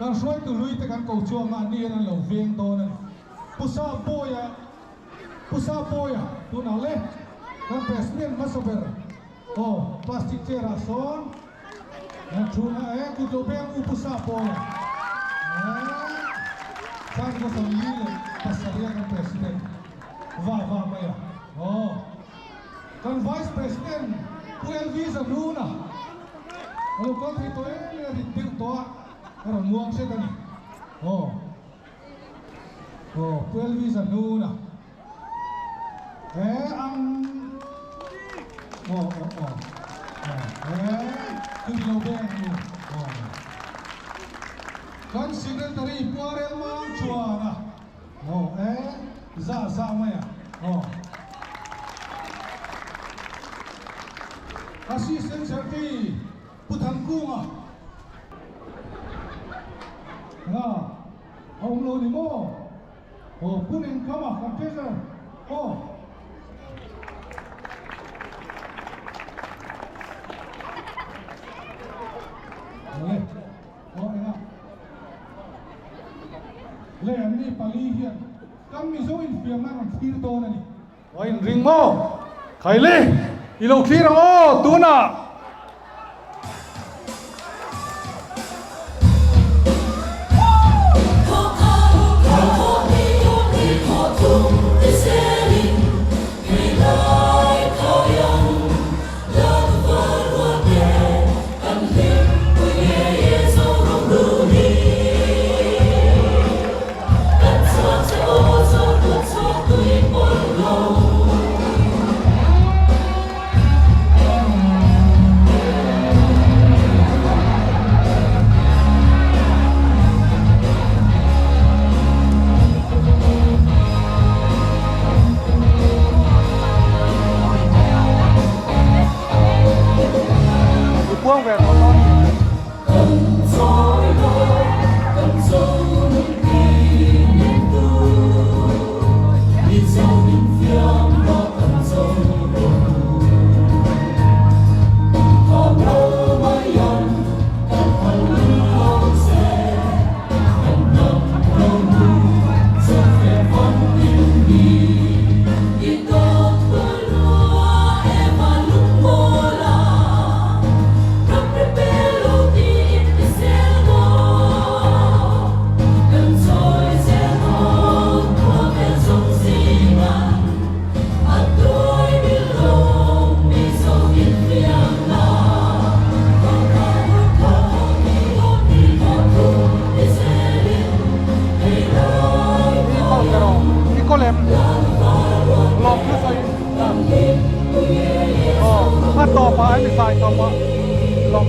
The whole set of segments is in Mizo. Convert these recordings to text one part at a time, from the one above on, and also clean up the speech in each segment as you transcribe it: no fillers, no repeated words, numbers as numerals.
Kan hruaitu hlui te kan ko chuang a, an ni hian an lo veng dawn a ni. Pu Sapawia, Pu Sapawia tunah le kan President hmasa ber aw plastic chair ah sawn kan thu na e kut lo beng u Pu Sapawia e 1947 kan President va va mai a aw kan Vice President Pu LV Zanuna a lo kal thei tawh em em a rit deuh tawh a a rawn muang hret a ni aw. Aw Pu Elvis a hnun a he ang aw aw aw aw he chumi lo beng u aw kan secretary Pu Arel Mang chuan a aw he zah zah mai a aw Assistant Secretary Pu Thangkunga nga a awm lo ni maw? Aw Pu Nengkhama kan treasurer aw. Le aw enga le an ni pali hian kan Mizo infiamna rawn thlir dawn a ni. A inring maw? Khaile, i lo thlir ang aw tunah. I puang ve tawh dawn ni. A tawpah an zai tawpah lawm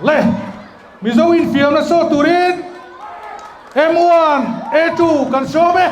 Le Mizo infiamna sawt turin M1 A2 kan sawm e.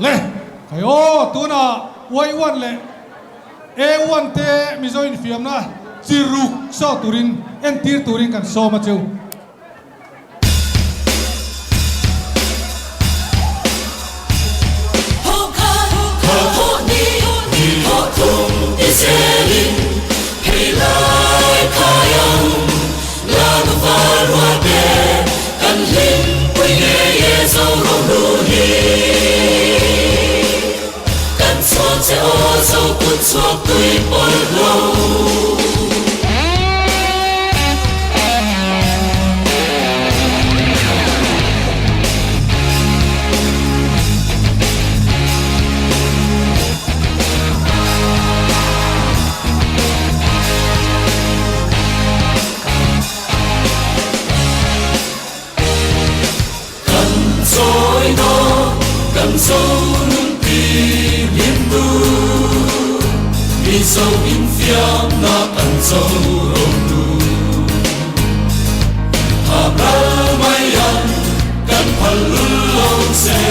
Le khai aw tunah Y one leh A one te Mizo infiamna chi ruk saw turin entir turin kan sawm a cheu. nun ti hlim tu Mizo infiamna kan zo rohlu Thap ral mai ang kan phal lul lo che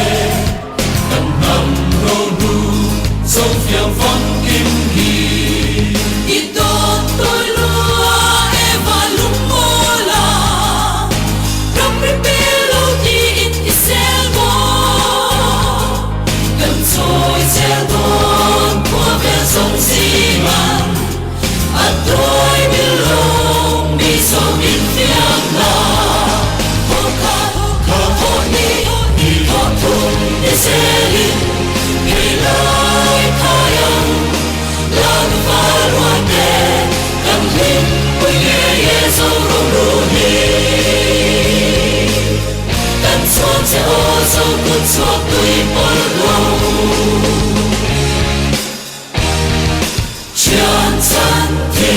Kan hnam rohlu zo fiam famkim hi. I dawt tawi lua e van lungmawla Ramri pel lo tiin i sel maw Kan chawi zel dawn khua vel zawng zingan A tuai bil lawng mi zo infiamna Thaw khat, thaw hnih, thaw thum ni zelin Hei lai khai ang la nu val rual te Kan hlim pui ngei e Zoram ru hi. Kan chhuang che aw zo kut chhuak tui pawlh lo. Thian chhan thi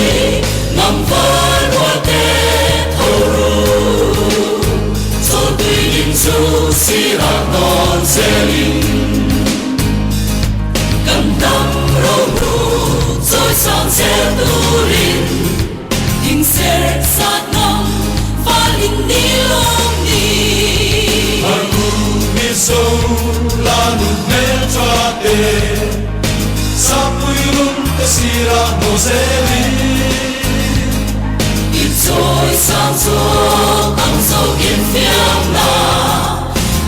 ngam val rual te tho ru. Chawl tui ding chu sirah hnawn zelin. Kan hnam rohlu chawi sang zel turin. Thing serh sat ngam val in ni lawm ni. Har u Mizo la nu hmel tha te, Sapui lung te sirah hnaw zelin. I chawi sang zawk ang zo infiamna,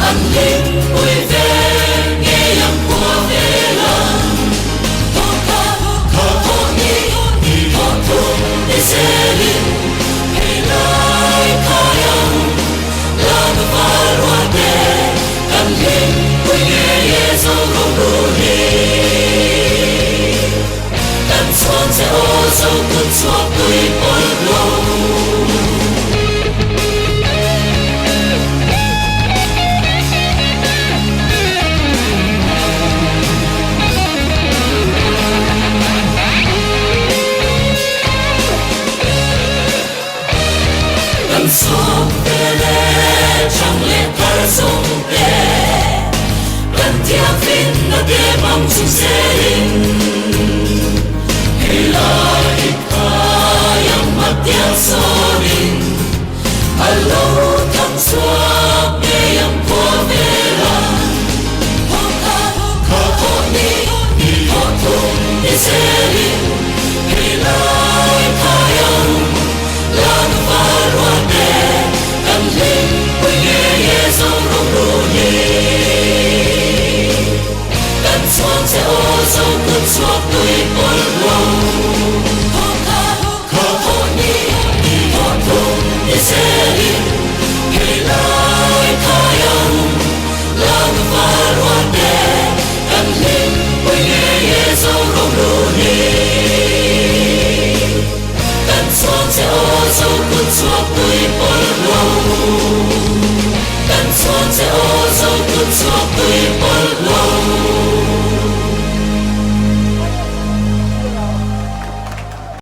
An hlimpui ve ngei ang khua velan. Thaw khat, thaw hnih, thaw thum ni zelin, Hei lai khai ang la nu val rual te, Kan hlimpui ngei e Zoram ru hi. Kan chhuang che aw zo kut chhuak tui pawlh lo. Kan sawm ve le chang leh thar zawng te, Kan thianghlimna te hmang chung zelin, Hei lai i khai ang hmatiang sawnin, A lo thang chhuak ngei ang khua velan. Thaw khat, thaw hnih, thaw thum ni zelin.